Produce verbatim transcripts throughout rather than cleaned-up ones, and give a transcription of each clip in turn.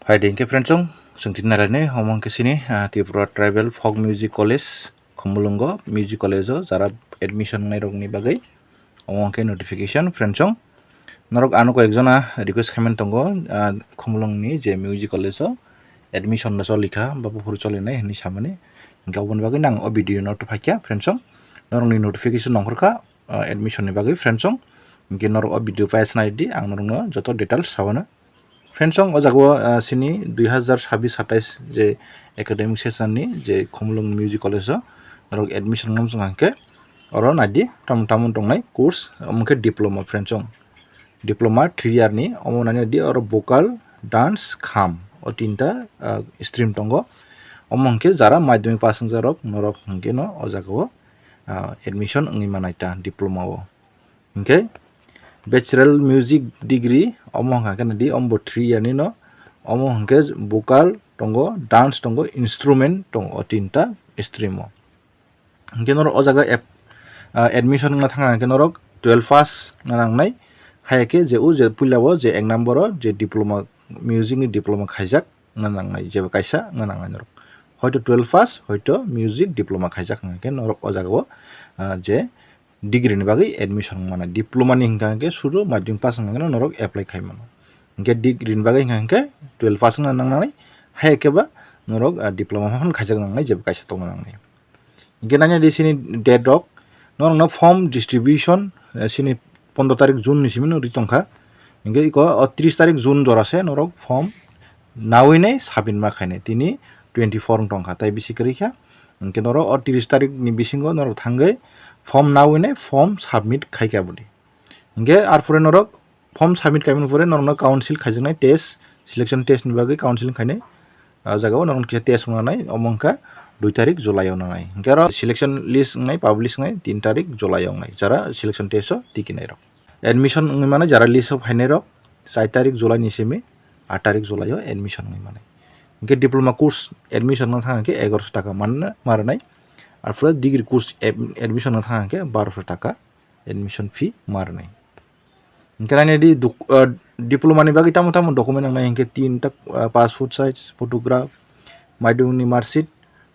Phaidi hwnkhe friends song, chwng tini naraini omo hwnkhe chini, ah, Tripura Tribal Folk Music College, Khumulwngo Music College o jara admission wngnai rokni bagwi omo hwnkhe notification friends song. Norok ano koi ekjona request khaimani tongo, ah, Khumulwngni je music college o admission no cholikha ba buphuru cholinai hinwi samani, hwnkhe oboni bagwi nang o video no tuphaikha friends song. Norokni notification nongkhorkha, ah, admission ni bagwi friends song, hwnkhe norok o video paisa naidi, ang norokno joto details sawana. Friends song, o jaga o, ah, sini dui hazar sabis satais je academic session ni je Khumulwng Music College o norok admission wngmsong hwnkhe oro naidi tamo tamo tongnai course, omo khe diploma friends song. Diploma three year ni, omo naidi oro vocal, dance, kham, o tinta, ah, stream tongo. Omo hwnkhe jara madhyamik pass wngjakrok norok hwnkhe no o jaga o, ah, admission wngwi manai ta diploma o. Hwnkhe bachelor music degree omo hwnkha khe naidi, omo bo three year ni no, omo hwnkhe vocal tongo, dance tongo, instrument tongo, o tinta stream o. Hwnkhe norok o jaga ap-, ah, admission wngna thang khe norok twelve pass wngna nangnai, hai khe je o je puila o je ek number o je diploma, music ni diploma khaijak wngna nangnai, jeba kaisa wngna nangnai norok, hoito twelve pass, hoito music diploma khaijak wngkha khe norok o jaga o, ah, je degree ni bagwi admission wng mano. Diploma ni hwnkha hwnkhe sudu madhyamik pass wngkha hwnkhe norok apply khai mano. Hwnkhe degree ni bagwi hwnkha hwnkhe twelve pass wngna nangnai, hai khe ba norok, ah, diploma phano khaijak nangnai, jeba kaisa tongna nangnai. Hwnkhe nanya di sini date rok, norokno form distribution, eh, sini pondro tarik June ni simi no ri tongkha. Hwnkhe iko o tris tarik June jora se norok form nawi nai submit ma khainai, tini twenty four wng tongkha, tai bisi kwrwi kha. Hwnkhe norok o tris tarik ni bisingo norok thangwi form nawi nai form submit khai kha boni. Hwnkhe arpore norok form submit kaimani pore norokno council khaijaknai test, selection test ni bagwi counseling khainai. O jaga o norokno kisa test wng nanai, omo wngkha dui tarik July o nanai. Hwnkhe aro selection list wngnai, publish wngnai tin tarik July o wngnai, jara selection test o tiki nai rok. Admission wngwi mano jara list o phainai rok, char tarik July ni simi aat tarik July o admission wngwi manai. Hwnkhe diploma course admission wngna thang khe egaroso taka manna, ma rwnai. Arpore degree course ad-, admission wngna thang khe baroso taka admission fee ma rwnai. Hwnkhe nai di duk-, ah, diploma ni bagwi tamo tamo document nangnai hwnkhe tin ta, ah, passport size photograph, madhyamik ni marksheet,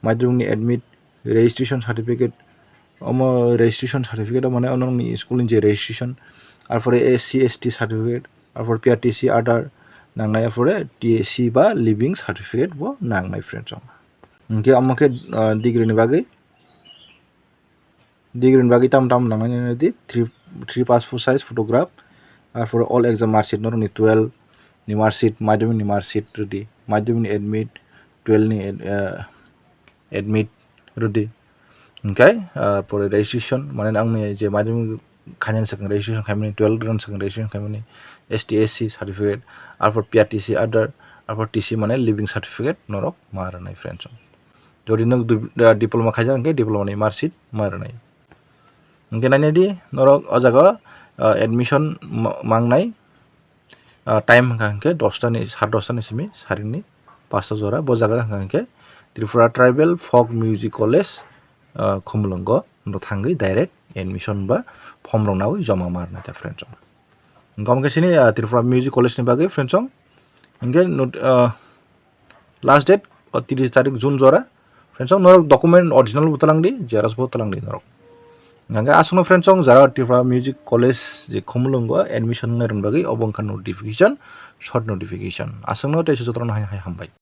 madhyamik ni admit, registration certificate, omo registration certificate o mane ono nini school ni je registration, arpore S C S T certificate, arpore P R T C Aadhaar nangnai, arpore T S C ba living certificate bo nangnai friends song. Hwnkhe omo khe, ah, degree ni bagwi. Degree ni bagwi tamo tamo nangnai nini di three, three passport size photograph, arpore all exam marksheet norokni twelve ni marksheet, madhyamik ni marksheet rwdi, madhyamik ni admit, twelve ni ad-, eh, admit rwdi. Hwnkhe, ah, pore registration, mane nangni je madhyamik khainani swkang registration khaimani, twelve rwna swkang registration khaimani, S T S C certificate, arpor P R T C Aadhaar, arpor T C mane living certificate norok ma rwnai friends song. Jodi nwk du-, ah, diploma khaijak hwnkhe diploma ni marksheet ma rwnai. Hwnkhe nainai di norok o jaga, ah, admission ma-, mangnai, ah, time hwnkha hwnkhe dosta ni, sar dosta ni simi sarini pasta jora. Bo jaga hwnkha hwnkhe Tripura Tribal Folk Music College, ah, Khumulwngo no thangwi direct admission ba form rok nawi joma ma rwnai ta friends song. Hwnkhe omo khe sini, ah, Tripura Music College ni bagwi friends song. Hwnkhe not-, ah, last date o tris tarik June jora. Friends song, norok document original bo twlang di, xerox bo twlang di norok. Hwnkhe aswkno friends song, jara Tripura Music College je Khumulwngo admission wngnai rokni bagwi obo wngkha notification, short notification. Aswkno tei jotono hai hai hambai.